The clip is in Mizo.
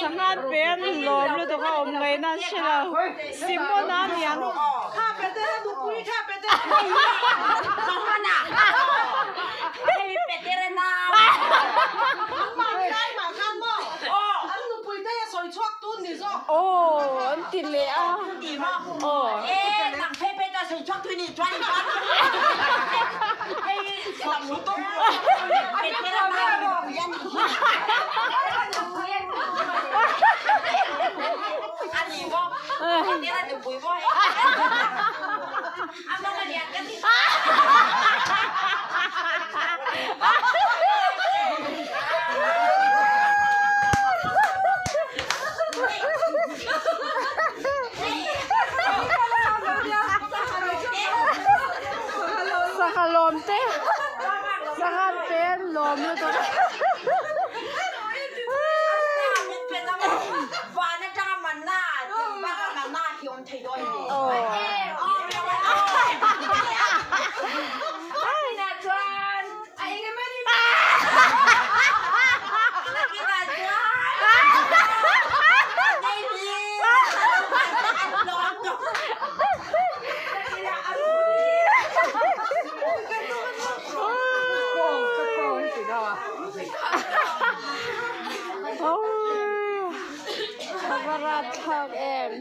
Sangha an pe an lawm lutuk a awm ngaihna an hre lo. Simona a niang. Aw an ti leh a. Aw. Sangha lawm te sangha te an lawm lutuk a. A va rapthlak em.